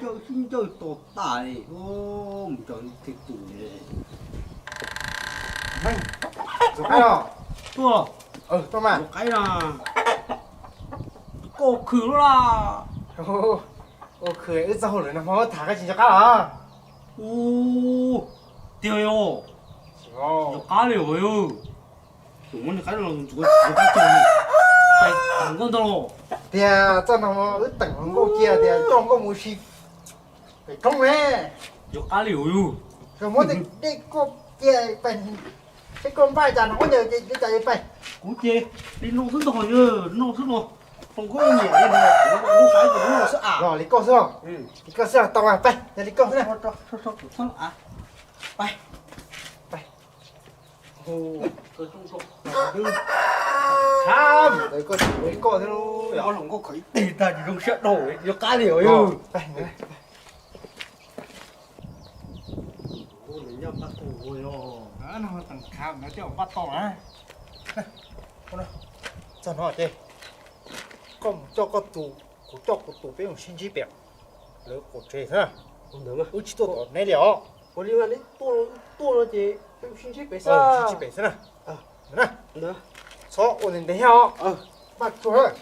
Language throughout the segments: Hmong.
Ncawj sib ncawj to tas li, mus tso thiaj tus li. Tuaj, tuaj mas. Koj khwv lawm las. Ua khwv wb txoj hauj lwm no hmo tham koj tsis nco qab los? Ua, tiag yog, nco qab li os yog. Tus muab niag qaib no los ntxuav ntxuav qab cog, pais tag nkauj ntag los. Tiag, txoj no wb teem hluas nkauj cia tias coj nkauj mus ua si pem roob ne. Nco qab li os yog. Muab dej koj cia pais, seb koj npaj cas no ua cas li cas pais. Kuv ces li no xwb ntag, no xwb no. Hluas nkauj nyiam li no, lub qaib ces lub no xwb as. Los li koj xwb los? Li koj xwb los tau mas, pais, yog li koj xwb na. Pais. Koj tsis ua li koj thiab, hluas nkauj khov ib teg tag tsis zoo siab dhau, nco qab li os yog. Nyob pab tau yog. Npaj tau na. Txog no ces koj mus coj koj tus, kuv coj kuv tus, peb mus sib ntsib pem lawv qaum tsev xwb. Wb tsis tuaj tom neb li os. Ua li neb tuaj no ces peb mus sib ntsib pem xwb. Sib ntsib pem xwb na. Txhob ua ntev ntev thiab os. Npaj tsuag.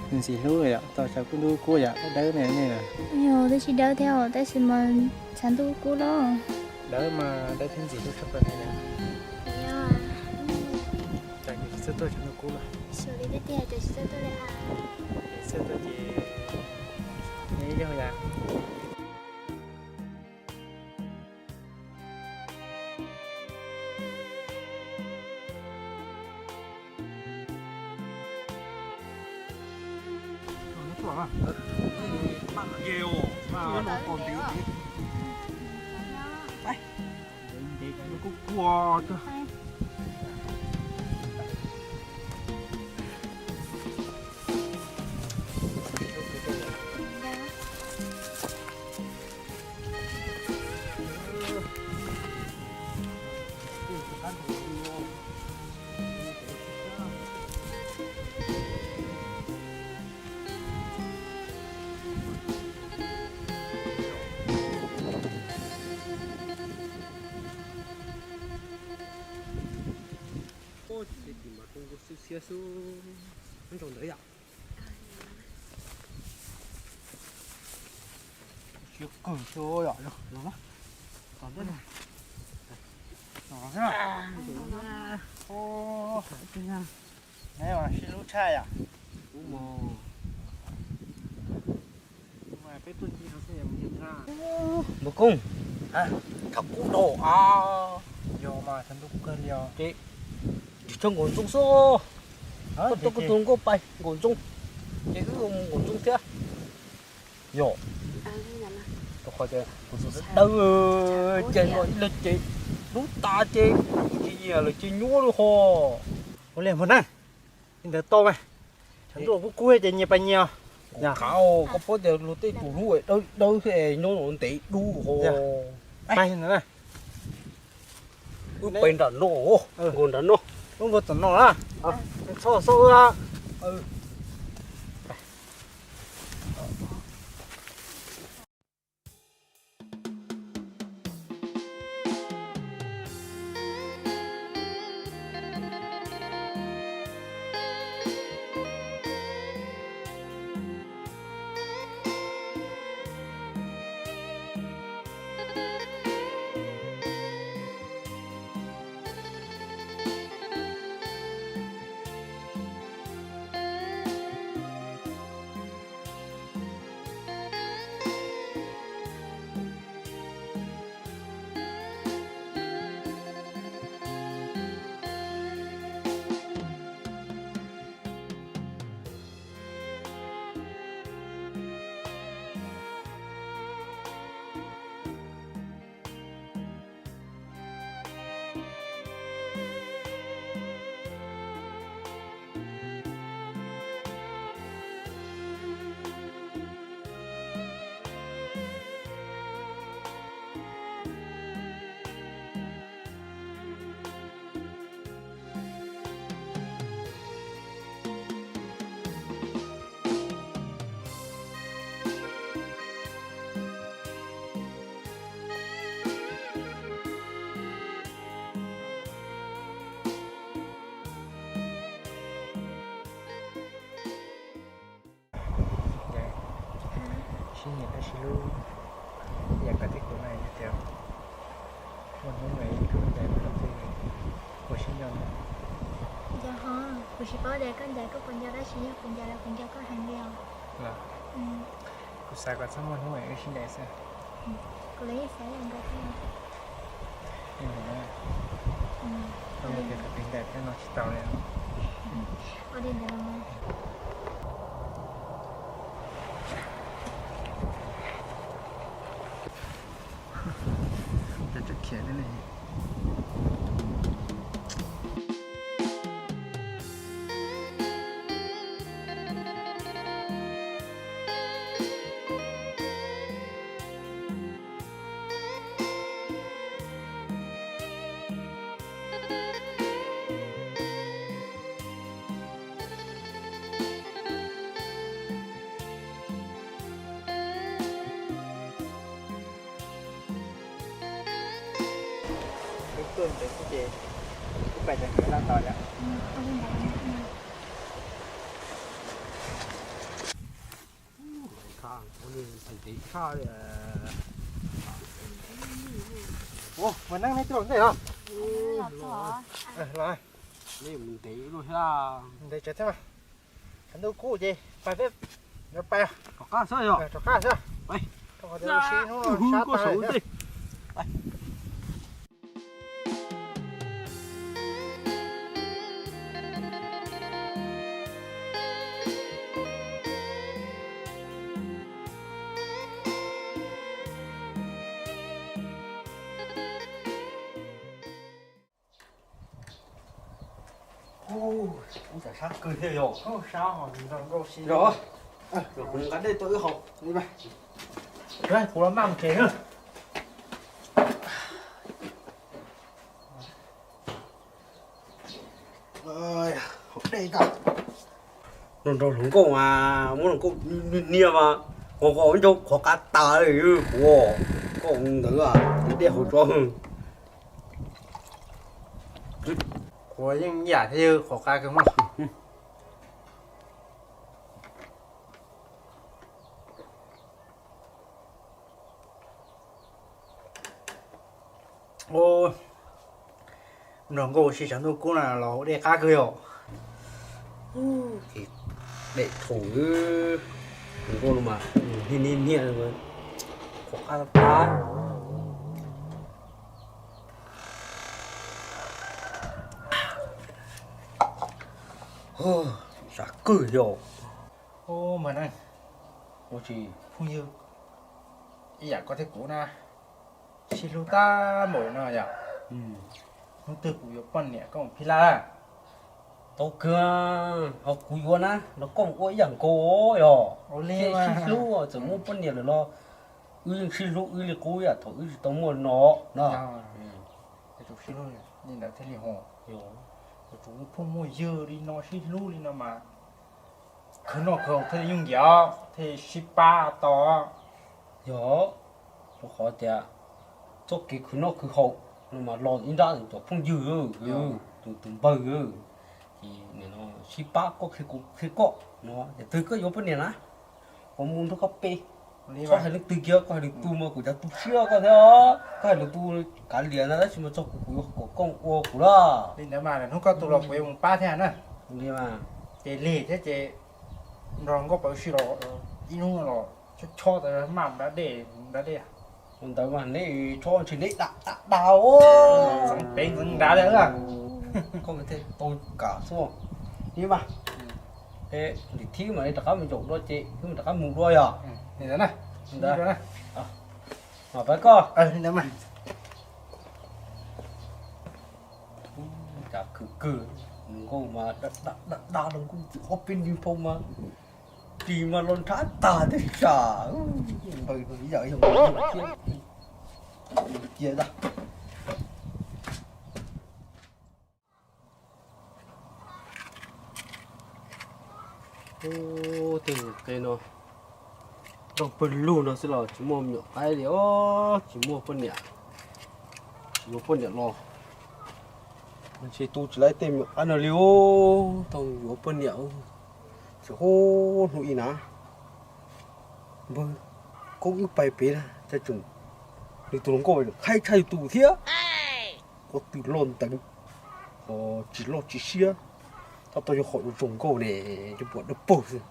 Ntxim hlub yom, tau tshav kub ntub kub yom, dawb dawb ne nej na. Yog twb tsis dawb thiab os, tab sis mas tshav ntuj kub los. Dawb mas dawb thiab ntxim hlub tshaj plaws ne yom. Cas yus tsis txawj tuaj tshav ntuj kub los? Xyov li tiag tiag cas tsis txawj tuaj li as. Tsis txawj tuaj ces neb yog yom. Ub, tsis txawj tim mas kub kub xiab xiab xwb, nyob rau ntawd yom. Siab kawg xwb yom, los na. Tom ntej no. Tom xwb na. Neb mas sib hlub tshaj yom. Npawg Koob, tshav kub dhau a. Yog mas tshav ntuj kub kawg li os. Ces tsis tshua nkaum ntxoov xwb. Koj tuaj koj tus hluas nkauj pais nkaum ntxoov, ces wb mus nkaum ntxoov thiab. Yog, rau qhov tias kuv tus dawb dawb ces no ib leeg ces hnub tas ces kuv tsis nyiam lawm ces nyuaj li ho. Ua li npawg na, li ntawd tau mas. Tshav ntuj kub kub ces nyias pais nyias. Koj paub tias luag tej tus hlub dawb dawb nyob ntev dub ho. Pais ntawd na. Wb pais nram no, nkaum nram no. Wb nkaum tom no na. Txhob xauj wb. Sib nyiam tab sis lub yam koj thiab kuv no yog tias muaj hnub es ib tug ncaim mus rau twg puas sib nco ntag. Nco ho, kuv tsis paub tias koj ncaim koj puas nco tab sis yog kuv ncaim los kuv nco koj heev li os. Los, kuv xav kom txhob muaj hnub es wb sib ncaim xwb. Kuv los yeej xav li ntawd thiab. Li ntawd na, koj muaj tias kom peb ncaim thiab no tsis tau li. Ua li ntawd los mas. Cov tseem khiav thiab ne. Wb tuaj ntawd xwb ces wb pais cov nkawd laj tos yom. Ua, mus neej nej tuaj ntej os. Los, ntev tsawv thiab mas. Tshav ntuj kub ces pais peb, yuav pais rov qab xwb yog rov qab xwb. Rau qhov tias ua si hnub no sab tas lawm thiab. Ub, ub, sab kawg thiab yog. Sab ho nrog nkauj si. Yog, kuv nqa dej tuaj wb haus. Kuv los maj mus tsev na. Haus dej tag. Nrog hluas nkauj mas muab hluas nkauj niag mas qos qos ncauj qhov qab tas li kuv, koj ntawd dej haus tso. Kuv yeej yam thiab qhov qab kawg mas. Nrog nkauj si tshav ntuj kub na los haus dej qab kawg yom. Dej thaum nkauj no mas niaj niaj niaj qhov qab tas. Sab kawg yog. Ub, mas ne, ua tsis phooj ywg, ib yam koj thiab kuv na, sib hlub tag npaum no yom. Hnub twg kuv yuav poj niam koj mus phij laj. Tau kawg, ho kuv yuav na los koj mus ua ib yam nkaus yog. Sib hlub txawm muaj poj niam lawm los wb yeej sib hlub wb li qub yam thaum wb tsis tau muaj no no. Yuav tsum sib hlub li ntawd thiaj li ho, yuav tsum muaj phooj muaj ywg li no sib hlub li no mas khwv noj khwv haus thiaj li yooj yim, thiaj li sib pab tau. Yog, rau qhov tias txoj kev khwv noj khwv haus no mas los ib nrab cov phooj ywg, tus tus npawg, ces nim no sib pab koj qhia kuv qhia koj no ces twg koj yuav poj niam na, kuv mus nrog koj pe. Txhob hais leej twg kiag, koj hais lwm tus mas kuv cov tu siab koj thiab. Koj hais lwm tus kav liam ntag tab sis mas txog kuv kuv yuav kom koj ua kuv lawm. Li ntawd mas hnub koj tu los kuv yuav mus pab thiab na. Li mas ces lig thiab ces nrog nkauj pab si los ib hnub no los chob chob tas maj mus da dej da dej. Ua ntawd mas neb chob ntshe neb da da da os. Ntxeev pev ntxeev nrad li. Koj thiaj tau kam xwb. Li mas, lim thib mas rov qab mus ncaum dua ces wb rov qab mus dua yog. Ntawd, mam pab koj. Cas khwv kawg, nkauj mas da da da da los nkauj txwm ob peb nws phau mas ris mas los nrhab tag thiab sas. Npawg ib yam yog thiab cia ntag. Ub, tej qe no nroj pawg lug no xwb los tsis muaj me nyuam qaib li os, tsis muaj poj niam, tsis yuav poj niam los. Ntshe tu tsis laib tej me nyuam qaib no li os, tau yuav poj niam. Tsis hub hnub ib na, npawg Koj wb pais pem na, nws tus hluas nkauj haib tshaj yus tus thiab. Koj twm loj ntev, tsis loj tsis siab, tab tom yog qhov zoo nkauj ne, cov pom dawb paug xwb.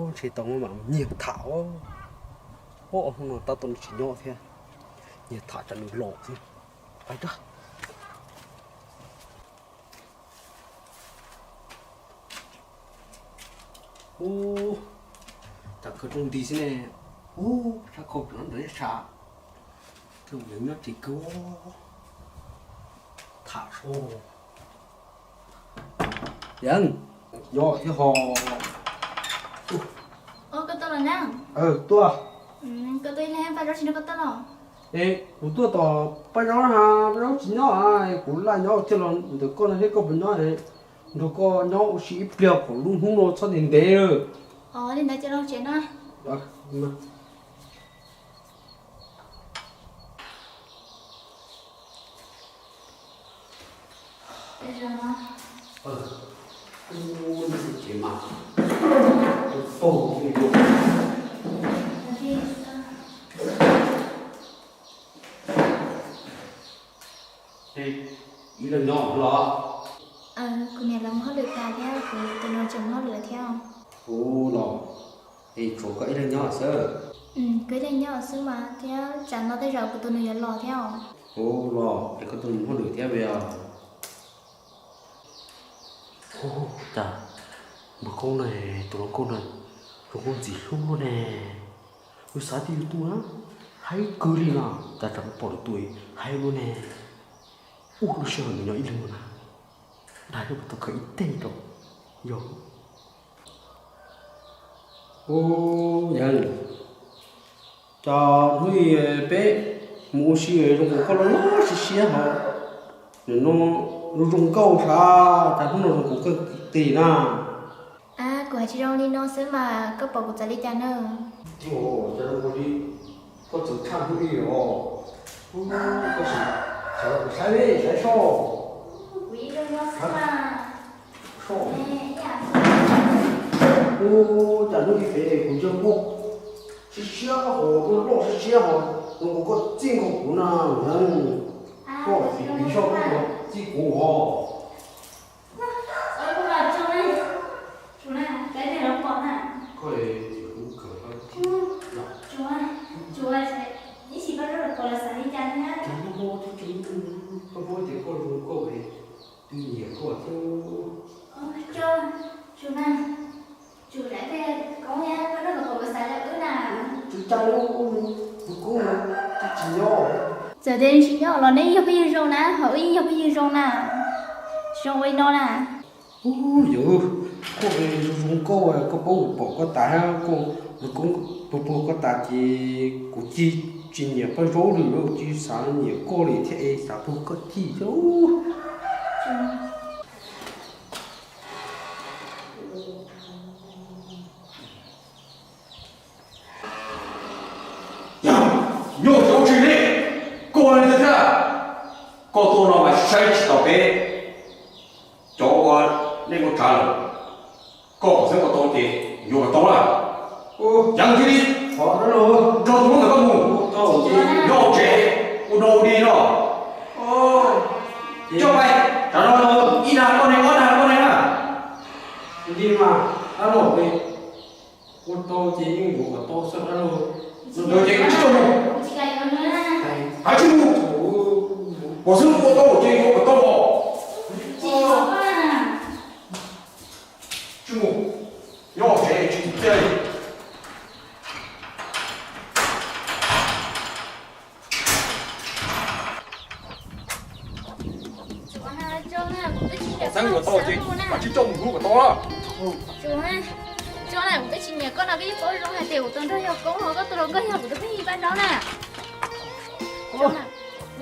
Ntshe tau mam nyiag tham os. Hnub no tab tom nws tsis nyob thiab, nyiag tham tsam nws los xwb. Pais rau. Ub, cas kawg rooj nti xwb ne. Ub, sab khau pem no ntawd sab. Kawg nyob tsis kawg. Tham so. Yeej, nyob thiab ho. Koj tuaj los na? Tuaj. Koj tuaj ib leeg paj zaub tsis nrog koj tuaj los? Es kuv tuaj tom paj zaub na, paj zaub tsis nyob, kuv laj nyob thiaj los ntawm koj no thiab, koj puas nyob? Nrog koj nyob ua si ib pliag kom lub hnub no txhob ntev ntev. Li ntawd cia los tsev na. Ib leeg nyob los? Kuv niam lawv mus hauj lwm tas thiab, kuv tus nus tseem mus hauj lwm thiab. Ub los, es tshuav koj ib leeg nyob xwb? Kuv ib leeg nyob xwb mas, thiab tsam no tej zaum kuv tus nus yuav los thiab os. Ub los, es koj tus nus mus hauj lwm thiab os? Ub, cas npawg Koob no, tus hluas nkauj no zoo nkauj ntxim hlub luaj ne. Yus xav tias yus tus na haib kawg li no, cas tsam pom lwm tus haib luaj ne. Ub, lub sij hawm nws nyob ib leeg na, dag yog puas tau khaws ib teg rau yog. Ub, yawg, cas hnub ib peb mus ua si zoo nkaus koj loj loj siab siab hos, nim no zoo zoo nkauj sav, cas hnub no zoo nkaus koj tig na. Kuv hais tsis zoo li no xwb mas koj pom kuv txawv li cas na? Cas zoo nkaus li koj txawv tshaj hnub ib os. Koj sim saib, saib soj. Ub, cas hnub ib peb kuv yawg muaj siab siab hos, muaj loj siab siab hos, zoo nkaus koj txij nkaus kuv na. Koj txiv soj koj txij kuv os. Koj, koj muab tias koj zoo nkauj, twb nyiam koj thiab. Tsis tau, kuv twb tsis nyob. Txawm tias tsis nyob los neb yog phooj ywg zoo na, ho wb yeej yog phooj ywg zoo na, tsis zoo ua li no na. Ub, yawg, koj zoo zoo nkauj, koj paub kuv pom koj tas, koj, kuv puag puag koj tas ces kuv cia tsis nyiam paj zaub li, kuv cia xav nyiam koj li thiab es xav puag koj thiab. Yog, nyuaj cov tsis li, koj li thiab, koj tuaj no mas saib tsis taus peb cov ua neej ua tsav lawm. Koj kom xeeb ua tau ces yuav kom tau na. Yeej cia li nrog tus hlub ntawm koj mus, nyob tsev ua dog ua dig no. Coj pais, tsam no ib dag koj neeg ob dag koj neeg na. Ua tau ces yeej yuav kom tau xwb dab laug. Ntawd ces tsis tau mus. Hais tsis mus. Kom xeeb ua tau ces yuav kom tau os. Tsis mus, nyob tsev tsis txawj. Xeeb yuav tau ces mam tsis tso mus hlub kom tau. Tsuas, tsuas na, kuv twb tsis nyiam koj no, koj yeej paub zoo hais tias kuv tus nraug yog Koob, ho koj tus hluas nkauj yog kuv tus phooj ywg Paj Zaub na. Kuv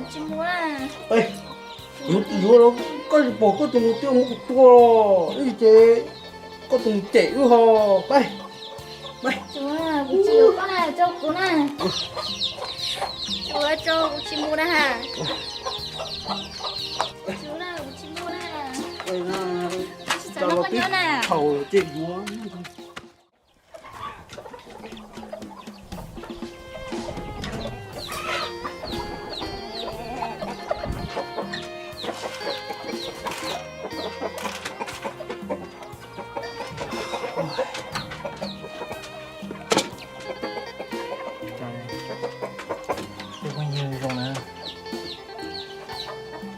tsis mus na. Yuav, yuav los koj tsis pom koj tus nus twb muab kuv tua los, ib ces koj tus nus cem wb ho. Pab, pab. Tsuas, kuv tsis yuav koj na, tso kuv na. Tsuas, tso kuv tsis mus na ha. Tsuas, kuv tsis mus na. Tsis xav nrog koj nyob na. Thaum ces yuav.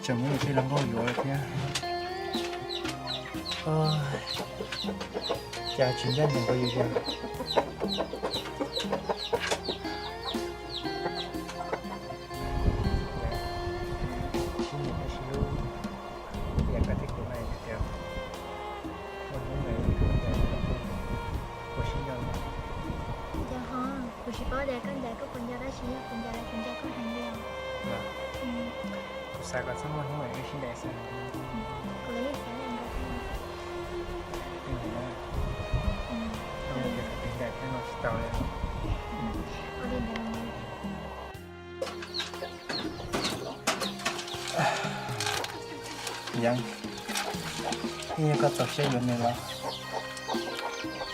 Tseem muaj ib tug hluas nkauj yuav thiab. Cas tsis ncaj ncees rau yus li. Nco ho, kuv tsis paub tias koj ncaim koj puas nco, tab sis yog kuv ncaim los kuv nco koj heev li os. Kuv xav kom txhob muaj hnub wb sib ncaim xwb. Kuv los yeej xav li ntawd thiab. Ua li ntawd. Yeev, yog koj txaus siab yuav nws los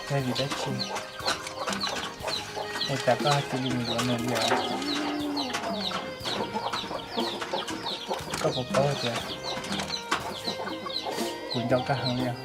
yog vim dab tsi es cas koj cia li mus yuav nws li os? Koj puas paub tias kuv nco koj heev li os?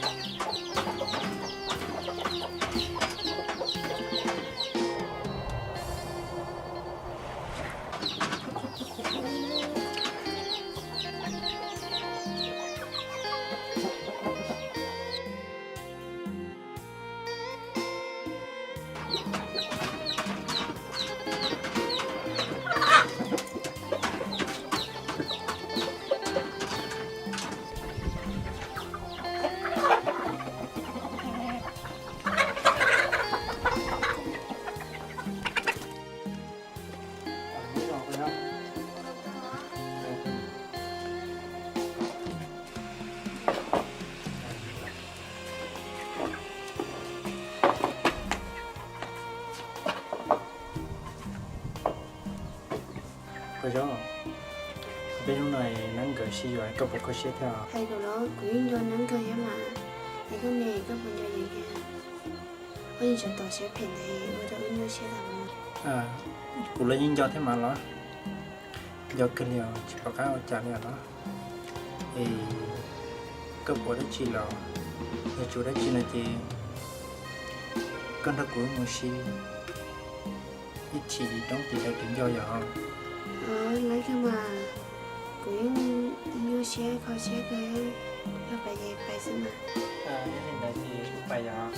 Paj Zaub, peb hnub no Neeb nkawd sib yuav koj puas kho siab thiab? Hais kom los kuv yeej nco Neeb kawg thiab mas, es koj ne koj puas nco Yeev thiab? Koj yeej tseem tos siab phem ntawd ua rau wb nyuaj siab tag li. Kuv los yeej nco thiab mas los, nco kawg li os, tsis pom qab ua cas li os los. Es koj puas dab tsi los? Yog tsis ua dab tsi no ces koj nrog kuv mus si ib chim roob tid rau tim nco yom. Lawv kawg mas, kuv yeej nyuaj siab kho siab kawg, yog pais ces pais xwb mas. Yog li ntawd ces pais yom.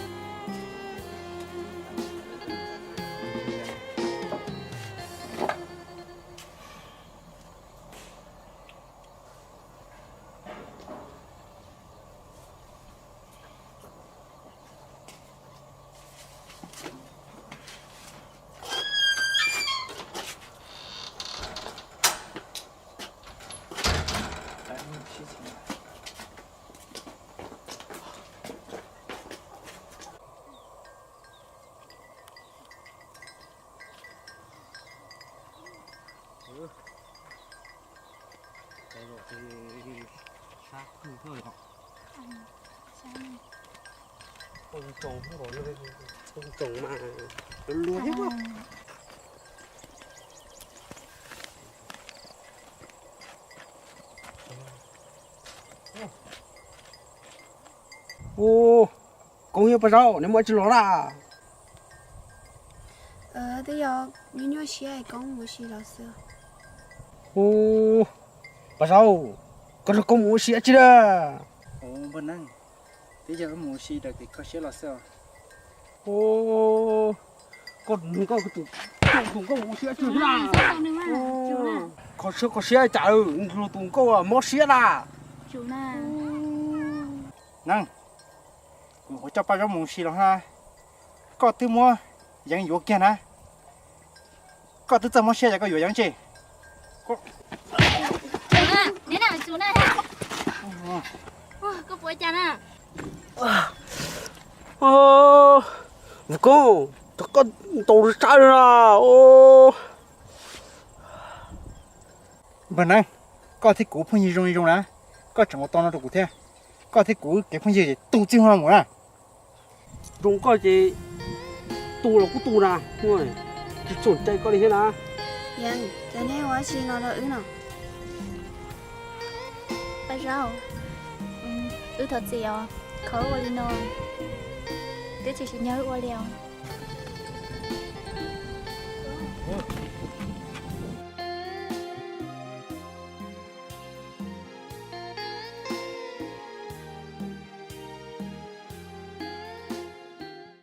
Tsoos mas luag thiab. Ub, Koob thiab Paj Zaub, neb muaj dab tsi los lawm? Twb yog nyuaj nyuaj siab es Koob mus ua si los xwb. Ub, Paj Zaub, koj nrog Koob mus ua si dab tsi na? Ub, npawg Neeb, twb yog wb mus ua si raws kev kho siab los xwb os. Ub, koj nrog koj tus hluas nkauj mus ua si dab tsi na? Kho siab kho siab cas luag tus nkauj mob siab na. Neeb, kuv coj Paj Zaub mus ua si los na, koj twb muab Yeev yuav kiag na. Koj twb txawj mob siab ces koj yuav Yeev tsi? Mus Koob, koj ntaus tsawv na. Npawg Neeb, koj thiab kuv phooj ywg zoo li zoo na, koj tseem ua tau no rau kuv thiab. Koj thiab kuv kev phooj ywg ces tu txij hnub no mus na. Zoo koj ces tu los kuj tu na, tsis txhob cai koj li thiab na. Yeev, cas neb ua dab tsi no rau wb no? Paj Zaub, wb thov txim os, qhov wb ua li no twb tsis tsim nyog wb ua li os.